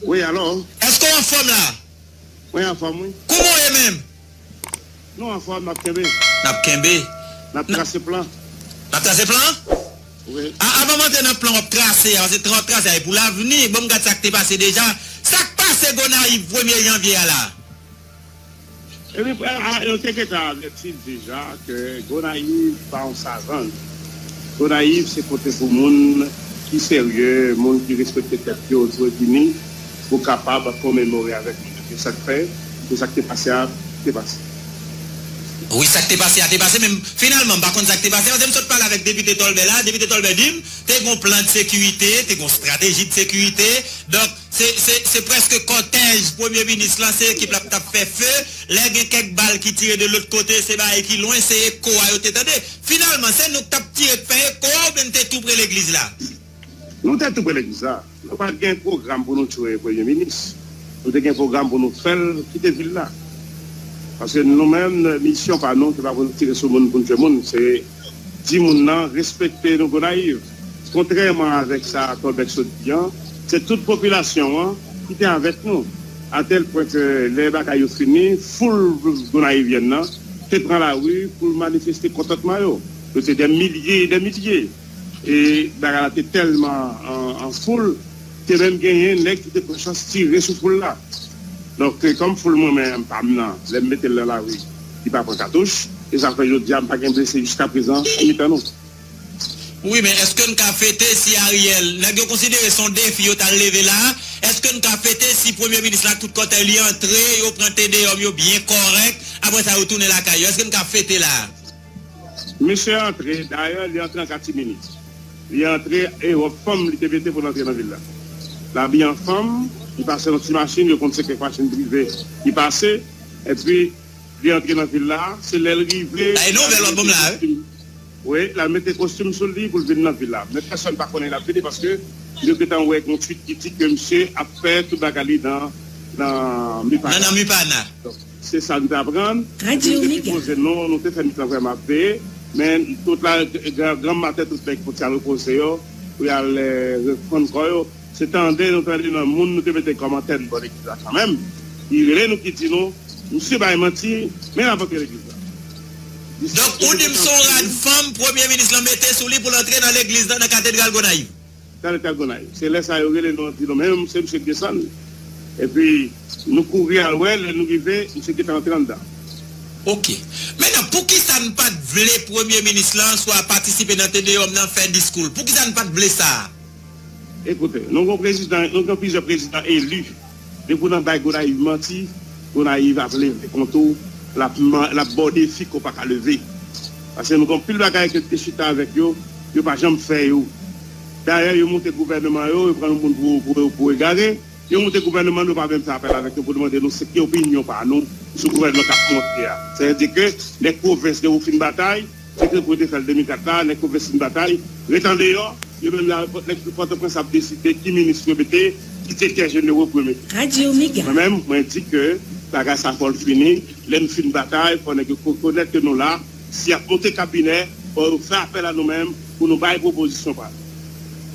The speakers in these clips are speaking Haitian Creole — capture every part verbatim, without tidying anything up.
Wi, alo? Èske w anfòm la? Mwen anfòm, wi. Kouman w ye menm? Nou anfòm, n ap kenbe. N ap kenbe. N ap trase plan. N ap trase plan? Wi. A, avan m antre nan plan w ap trase a, paske plan w ap trase a, e pou lavni. Bon, m gad sa k te pase deja. Sa k pase Gonayiv premye janvye a la? Epi, a, a, yo te gentan avèti deja ke Gonayiv pa yon savann. Gonayiv se kote pou moun ki serye, moun ki respekte tèt yo, dwe vini pou kapab komemore avèk nou. Se sa k fè, se sa k te pase a, te pase. Wi, sa k te pase a te pase, men finalman, m pa konn sa k te pase. Paske m sot pale avèk depite Tolbè la, depite Tolbè di m, te gon plan de sekirite, te gon strateji de sekirite. Donk, se, se, se prèske kòtèj premye minis lan, se ekip l ap t ap fè fe. Lè gen kèk bal ki tire de lòt kote, se bagay ki lwen, se eko a yo te tande. Finalman, se nou k t ap tire k fè eko a oubyen n te tou pre legliz la? Nou te tou pre legliz la. Nou pa t gen pwogram pou nou tchwe premye minis. Nou te gen pwogram pou nou fè l kite vil la. Paske nou menm, misyon pa nou, se pa pou nou tire sou moun, pou nou tchwe moun. Se di moun nan respekte nou Gonayiv. Kontrèman avèk sa Tolbè sot di an, se tout popilasyon an ki te avèk nou. Atèl pwen ke lè bagay yo fini, foul Gonayivyèn nan te pran lari pou l manifeste kontantman yo. Yo te dè milye e dè milye. E bagay la te tèlman an, an foul, te menm genyen nèg ki te pran chans tire sou foul la. Donk, e, kòm foul mwen menm pa m nan, lè m mete l nan lari, li pa pran katouch. E sa fè jodi a, m pa gen blese jiskaprezan nan mitan nou. Wi, men èske n ka fete si Ariel, nèg yo konsidere se yon defi yo t al leve la, èske n ka fete si premye minis la ak tout kòtèj li antre, yo pran Te Deum yo byen kòrèk, apre sa yo tounen lakay yo? Èske n ka fete la? Misye antre, dayè, li antre an katimini. Li antre e wòb fanm li te mete pou l antre nan vil la. L abiye an fanm, li pase nan ti machin, yo konn se kèk machin prive li pase, epi li antre nan vil la, se lè l rive, bay nouvèl wòb fanm la, wi. Wi, l al mete kostim sou li pou l vin nan vil la. Men pèsòn pa konnen l ap vini paske yo gentan wè gon twit ki di ke misye ap fè tout bagay li nan, nan Mipana. Nan, nan Mipana. Donk, se sa n te aprann. Epi nou te sipoze, nou, nou te fè mitan vrèman ap veye. Men tout la, gran, gran maten, tout nèg fouti al repoze yo, pou y al, eh, refann kò yo. Se tande nou tande nan moun nou te mete kòm antèn bò legliz la kanmenm. Ki rele nou, ki di nou, misye bay manti, men l ap antre legliz la. Donk, ou di m se yon rad fanm premye minis lan mete sou li pou l antre nan legliz la, nan katedral Gonayiv. Katedral Gonayiv. Se lè sa yo rele nou, di nou, men se misye k desann. Epi, nou kouri al wè, lè nou rive, misye gentan antre anndan. Oke. Mentnan, poukisa n pa t vle premye minis lan swa patisipe nan Te Deum nan, fè diskou l? Poukisa n pa t vle sa? Ekoute, nou gen prezidan, nou gen plizyè prezidan eli. Depi w nan bay Gonayiv manti, Gonayiv ap leve kont ou, l ap, l ap ba w defi ke w pa ka leve. Paske nou gen anpil bagay ke n te chita avèk yo, yo pa janm fè yo. Dayè, yo moute gouvènman yo, yo pran yon moun pou, pou, pou egare. Yo moute gouvènman, nou pa menm fè apèl avèk yo pou demande nou se ki opinyon pa nou sou gouvènman k ap monte a. Sètadi ke nèg pwovens, depi w fin batay, se te pou yo te fè l de mil kat la, nèg pwovens fin batay, ret andeyò, yo menm la, nèg Pòtoprens ap deside ki minis pou yo mete, ki direktè jenerou pou yo mete. Mwen menm, mwen di ke bagay sa fò l fini, lè n fin batay, fò nèg yo rekonèt ke nou la, si y ap monte kabinè, fò yo fè apèl a nou menm pou nou bay pwopozisyon pa nou.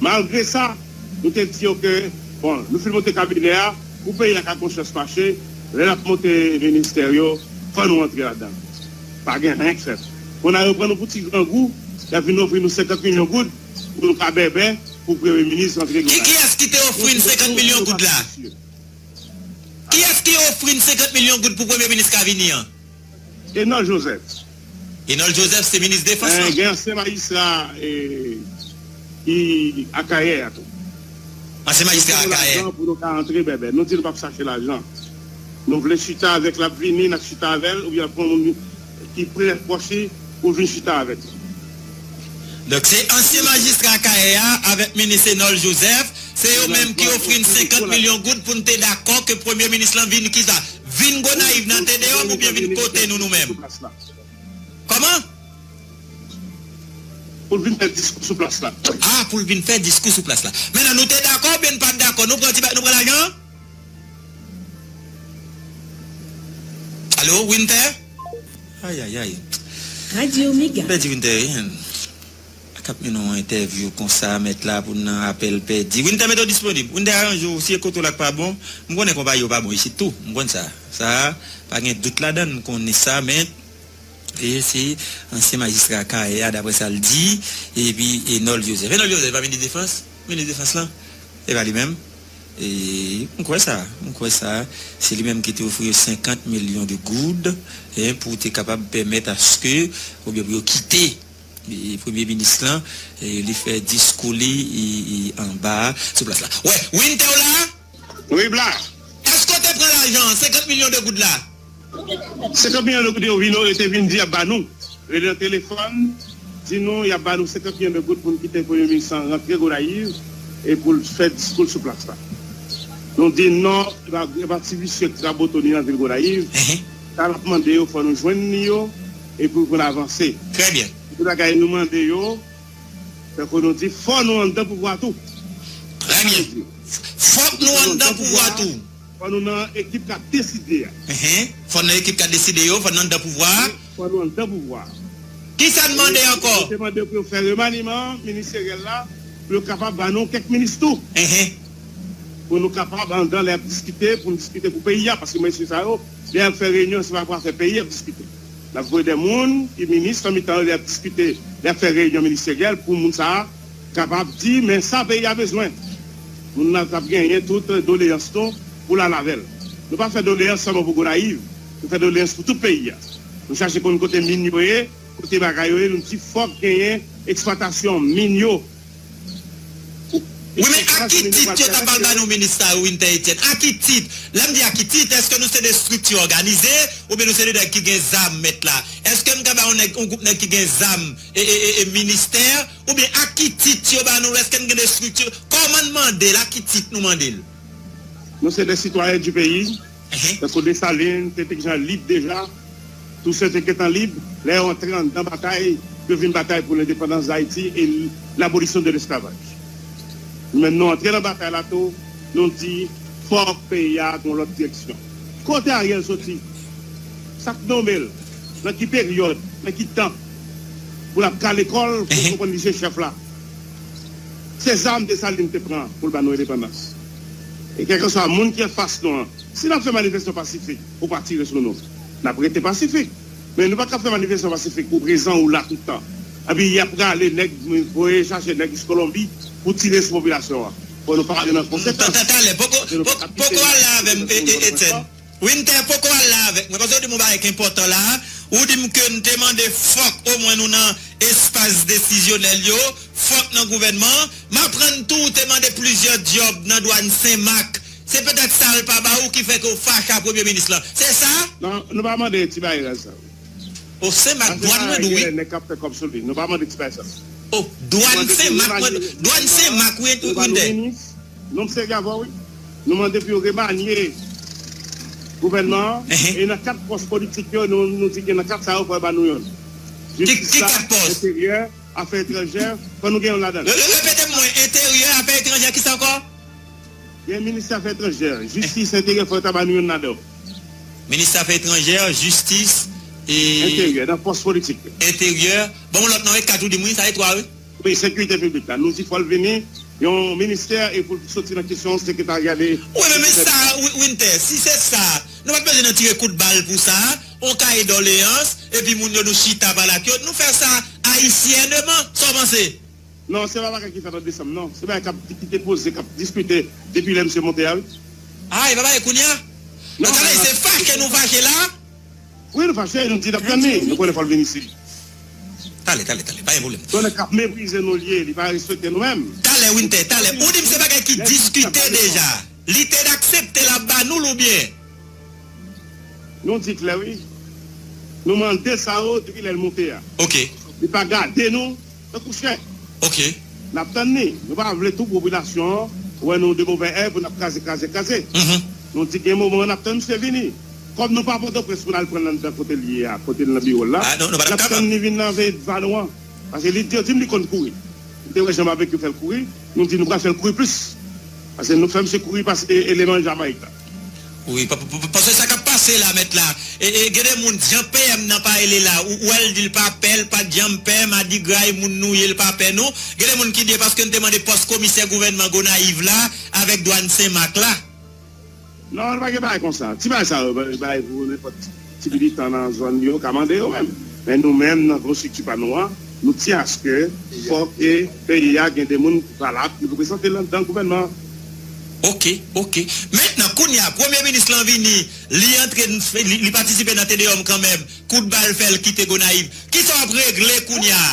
Malgre sa, nou te di yo ke, bon, nou fin monte kabinè a, pou peyi a ka gon chans mache, lè n ap monte ministè yo, fò nou antre ladan. Pa gen anyen k fèt. Kounye a yo pran nou pou ti grangou, y ap vin ofri nou senkant milyon goud pou nou ka bèbè pou premye minis antre Gonayiv. Ki, kiyès ki te ofri n senkant milyon goud la? Kiyès ki ofri n senkant milyon goud pou premye minis ka vini an? Enol Joseph. Enol Joseph se minis defans lan. Gen ansyen majistra, eh, ki Akayè a tou. Ansyen majistra Akayè. Pou nou ka antre bèbè. Nou di nou p ap chache lajan. Nou vle chita avèk l, l ap vini, n ap chita avè l, oubyen l ap pran moun ki pre pwòch li pou vin chita avèk li. Donk, se ansyen majistra Akayè a avèk minis Enol Joseph, se yo menm ki ofri n senkant milyon goud pou n te dakò ke premye minis lan vin kisa? Vin Gonayiv nan Te Deum oubyen vin kote nou, nou menm? Kòman? Pou l vin fè diskou sou plas la. A, pou l vin fè diskou sou plas la. Mentnan, nou te dakò oubyen n pa t dakò? Nou pran ti ba-, nou pran lajan an? Alo, Winter? Ayayay. Radio Mega. M pèdi Winter, wi. Ap mennen yon entèvyou konsa, mèt la, pou n nan apèl pèdi. Winter, mete w disponib. Winter, aranje w, si e kote w la k pa bon, m konnen konpayi yo pa bon isit tou. M konn sa. Sa, pa gen dout ladan l, m konnen sa, men e se ansyen majistra Kayè a, daprè sa l di, epi Enol Joseph. Enol Joseph pa minis defans? Minis defans lan? E pa li menm? E, m kwè sa, m kwè sa. Se li menm ki te ofri yo senkant milyon de goud, en, pou te kapab pèmèt aske, oubyen pou yo kite, e, premye minis lan, e, li fè diskou li, e, e, anba, sou plas la. Wè, Winter w la? Wi, Bla. Èske w te pran lajan an, senkant milyon de goud la? Senkant milyon de goud yo vin, yo te vin di y ap ba nou. Rele nan telefòn, di nou y ap ba nou senkant milyon de goud pou n kite premye minis lan rantre Gonayiv e pou l fè diskou l sou plas la. Nou di non, e pa, e pa ti visye k raboto ni nan vil Gonayiv. Sa n ap mande yo, fò nou jwenn li yo, epi pou n avanse. Trè byen. Tout bagay nou mande yo, tankou nou di, fò nou anndan pouvwa tou. Trè byen. Fòk nou anndan pouvwa tou. Fò nou nan ekip k ap deside a. Enhen. Fò n nan ekip k ap deside yo, fò n anndan pouvwa a. Fò nou anndan pouvwa a. Kisa n mande ankò? Nou te mande pou yo fè remaniman ministeryèl la, pou yo kapab ba nou kèk minis tou. Enhen. Pou nou kapab anndan lè y ap diskite, pou n diskite pou peyi a, paske mwen si sa yo, lè y ap fè reyinyon, se pa pou afè peyi y ap diskite. N ap voye de moun ki minis nan mitan yo, lè y ap diskite, lè y ap fè reyinyon ministeryèl pou moun sa a kapab di, men sa peyi a bezwen. Moun nan t ap genyen tout doleyans nou pou l al avè l. Nou pa fè doleyans sèlman pou Gonayiv, nou fè doleyans pou tout peyi a. Nou chache konn kote min yo ye, kote bagay yo ye, nou di fòk genyen eksplwatasyon min yo. Wi, men ak ki tit yo ta pral ba nou minis sa yo, Winter Etienne? Ak ki tit? Lè m di ak ki tit, èske nou se de estrikti òganize, oubyen nou se de nèg ki gen zam, mèt la? Èske m ka ba yon nèg, yon gwoup nèg ki gen zam, e, e, e, e ministè? Oubyen ak ki tit yo ba nou l? Èske n gen de estrikti? Kòman n mande l? Ak ki tit nou mande l? Nou se de sitwayen di peyi. Tankou Desalin, Sentègzan lib deja, Tousen te gentan lib, lè yo antre anndan batay, yo vin batay pou lendepandans Dayiti e labolisyon de lesklavaj. Nou menm nou antre nan batay la tou, nou di fòk peyi a gon lòt direksyon. Kote Ariel soti? Sa k nonmen l? Nan ki peryòd? Nan ki tan? Pou l ap ka lekòl, pou l konprann li se chèf la. Se zam Desalin te pran pou l ba nou endepandans. E kèlkeswa moun ki anfas nou an, si n ap fè manifestasyon pasifik, ou pa tire sou nou, n ap rete pasifik. Men nou pa ka fè manifestasyon pasifik pou prezan ou la tout tan. Epi y ap rale nèg, voye chache nèg jis Kolonbi pou tire sou popilasyon an. Fò nou pa ale nan konsekans. Talè, poko, poko al la avè m, Etienne. Winter poko al la avèk mwen, paske ou di m yon bagay ki enpòtan la a. Ou di m ke n te mande fòk omwen nou nan espas desizyonèl yo, fòk nan gouvènman an. M aprann tou ou te mande plizyè djòb nan dwàn Senmak. Se petèt sa l pa ba ou ki fè ke w fache a premye minis lan. Se sa? Non, nou pa mande ti bagay sa. O, Senmak, dwàn mwen di w wi. Nèg k ap fè kòb sou li. Nou pa mande ti bagay sa. O, dwàn Senmak, mwen, dwàn Senmak wi, Winter. Non, m serye avè w, wi. Nou mande pou yo remanye gouvènman an. E nan kat pòs politik yo, nou, nou di ke nan kat sa yo, fò yo ba nou youn. Jistis la, enteryè, afè etranjè, fò nou gen youn ladan l. Re-, re-, repete pou mwen, enteryè, afè etranjè, kisa ankò? Gen minis afè etranjè, jistis, enteryè, fò yo ta ba nou youn ladan yo. Minis afè etranjè, jistis, e enteryè, nan pòs politik yo. Enteryè. Bon, lòt non, e kat ou di m wi, sa e twa wi. Wi, sekirite piblik la. Nou di fò l vini yon ministè e pou l soti nan kesyon sekretarya de. Wi, men, men sa, Wi-, Winter, si se sa, nou pa t bezwen nan tire kout bal pou sa, on kaye doleyans, epi moun yo nou chita pale ak yo, nou fè sa ayisyènman, sa w panse? Non, se pa bagay ki fèt an desanm, non. Se bagay k ap, ki te poze, k ap diskite depi lè misye monte a, wi. A, e pa bagay kounye a? Non, talè, se fache nou fache la? Wi, nou fache, nou di n ap tann li. Nou konnen fò l vin isit. Talè, talè, talè, pa gen pwoblèm. Se yon nèg k ap meprize nou l ye, li pa respekte nou menm. Talè, Winter, talè. Ou di m se bagay ki diskite deja. Li te aksepte l ap ba nou l oubyen? Nou di klè, wi. Nou mande sa yo depi lè l monte a. Ok. Li pa gade nou tankou chyen. Ok. N ap tann li. Nou pa vle tou popilasyon an wè nou de movè èr pou n ap kraze, kraze, kraze. Nou di gen moman n ap tann misye vini. Kòm nou pa Pòtoprens pou n al pran l anndan kote l ye a, kote l nan biwo l la, n ap tann li vin nan veye va nou an. Paske li di, yo di m li konn kouri. Nou te wè jan babekyu fè l kouri, nou di nou pral fè l kouri plis. Paske nou fè misye kouri pase eleman Jamayik la. Wi, pa- pa- pa- paske sa k ap pase la, mèt la, e, e, gen de moun, jan P M nan pa rele la, ou, ou wè l di l pa pè, l pa t janm pè, madigra e moun nou ye, l pa pè nou. Gen de moun ki di e paske n te mande pòs komisè gouvènman Gonayiv la avèk dwàn Senmak la. Non, nou pa gen bagay konsa. Ti bagay sa yo, bay pou nenpòt ti, ti militan nan zòn yo ka mande yo menm. Men nou menm, nan gwo estrikti pa nou an, nou tyen aske fòk e peyi a gen de moun ki valab, ki reprezante l anndan gouvènman an. Ok, ok. Mentnan, kounye a, premye minis lan vini, li antre, li, li patisipe nan Te Deyòm kanmenm, kout bal fè l kite Gonayiv. Kisa w ap regle kounye a?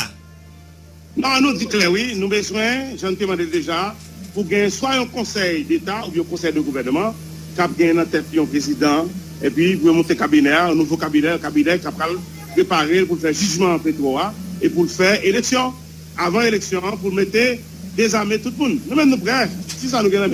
Non, nou di klè wi, nou bezwen, jan n te mande deja, pou gen swa yon konsèy deta oubyen yon konsèy de gouvènman k ap gen nan tèt yon prezidan, epi pou yo monte kabinè a, yon nouvo kabinè, yon kabinè k ap pral prepare l pou l fè jijman an petwo a, e pou l fè eleksyon, avan eleksyon an, pou l mete dezame tout moun. Nou menm nou prè, si sa nou gen nan men.